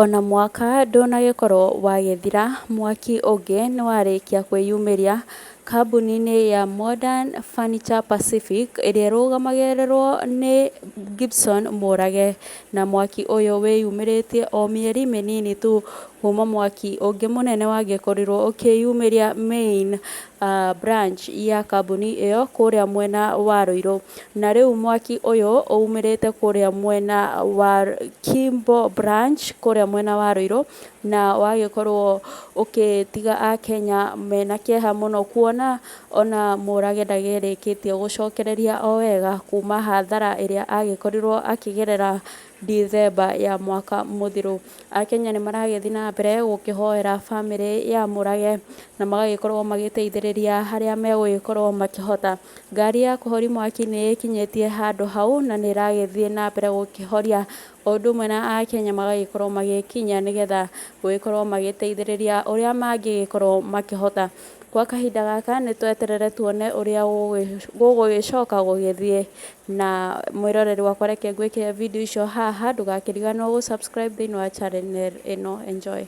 Ona mwaka ndũnagĩkorwo wagĩthira, mwaki ũngĩ nĩwarĩkia kwĩyumĩria kambuni-inĩ ya Modern Furniture Pacific ĩrĩa ĩrũgamagĩrĩrwo nĩ Gibson Mũrage, na mwaki ũyũ wĩyumĩrĩtie o mĩeri mĩnini tu kuma mwaki ũngĩ mũnene wagĩkorirwo ũkĩyumĩria main branch ya kambuni ĩyo kũrĩa mwena wa Ruiru. Na rĩu mwaki ũyũ umĩrĩte kũrĩa mwena wa Kimbo branch kũrĩa mwena wa Ruiru, na wagĩkorwo ũgĩtiga akenya mena kĩeha mũno kuona ona Mũrage ndagĩrĩkĩtie gũcokereria o wega kuma hathara ĩrĩa agĩkorirwo akĩgerera Dithemba ya mwaka mũthiru. Akenya nĩ maragĩthiĩ na mbere gũkĩhoera bamĩrĩ ya Mũrage na magagĩkorwo magĩteithĩrĩria harĩa megũgĩkorwo makĩhota. Ngari ya kũhoria mwaki nĩ ĩkinyĩtie handũ hau na nĩ ĩragĩthiĩ na mbere gũkĩhoria, o ũndũ ũmwe na akenya magagĩkorwo magĩkinya nĩgetha gũgĩkorwo magĩteithĩrĩria ũrĩa mangĩgĩkorwo makĩhota. Gwa kahinda gaka nĩ tweterere tuone ũrĩa gũgũgĩcoka gũgĩthiĩ, na mwĩroreri wakwa reke ngwĩkĩre video icio haha, ndũgakĩriganĩrwo gũ subscribe thĩinĩ wa channel ĩno. Enjoy.